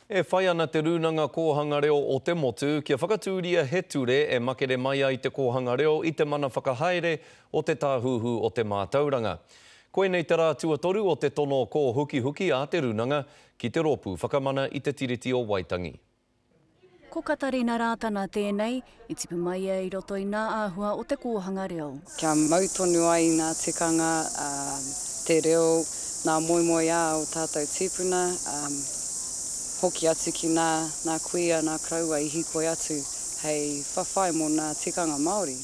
E whai ana Te Rūnanga Kōhanga Reo o te Motu kia whakatūria he ture e makere mai ai te kōhanga reo i te mana whakahaere o Te Tāhuhu o te Mātauranga. Koinei te rā tuatoru o te tono kōhukihuki a Te Rūnanga ki te Rōpū Whakamana i te Tiriti o Waitangi. Ko Katarina Rātana tēnei, i tipu mai ia i roto i nā āhua o te kōhanga reo. Kia mau tonu ai i nā tikanga, te reo, nā moemoeā o tātou tīpuna, hoki atu ki nā, nā kuia, nā koroua i hīkoi atu hei whawhai mō nā tikanga Māori.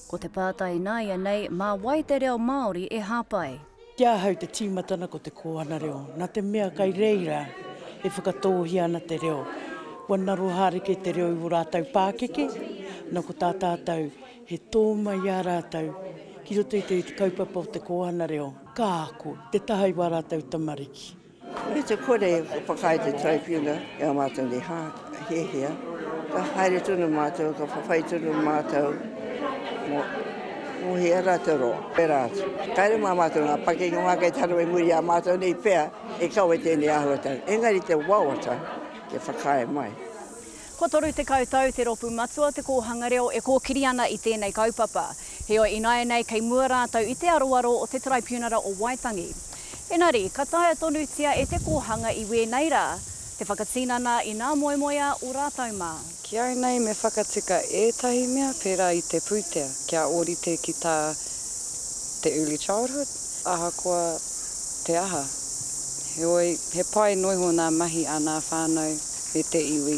Ko te pātai ināianei, mā wai te reo Māori e hāpai? Ki ahau te tīmatana ko te kōhana reo, nā te mea kai reira e whakatōhia ana te reo. Kua naro haere te reo i wō rātau pākeke, nā ko tā tātau he tō mai i a rātau ki roto i te kaupapa o te kōhana reo, ka ako te taha i wā rātau tamariki. Me te kore e whakaae te Taraipiunara i a mātou nei hiahia, ka haere tonu mātou, ka whawhai tonu mātou mō, mō hea rā te roa, pērā atu. Kāre mā mātou ngā pakeke mā kei te haere mai muri i a mātou nei pea e kawe tēnei āhuatanga, engari te wawata kia whakaae mai. Kua 30 tau te Rōpū Matua o Te Kōhanga Reo e kōkiri ana i tēnei kaupapa. Heoi, ināianei kei mua rātou i te aroaro o te Taraipiunara o Waitangi. Engari, ka taea tonutia e te kōhanga i wēnei rā te whakatinana i nā moemoeā o rātou mā. Ki au nei me whakatika ētahi mea pērā i te pūtea kia ōrite ki tā te early childhood ahakoa te aha. Heoi, he pai noiho nā mahi a nā whānau me te iwi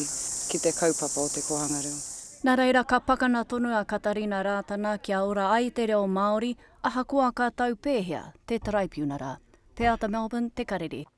ki te kaupapa o te kōhanga reo. Nā reira ka pakana tonu a Katarina Rātana kia ora ai te reo Māori ahakoa ka tau pēhea te Taraipiunara. Peata Melbourne, Te Karere.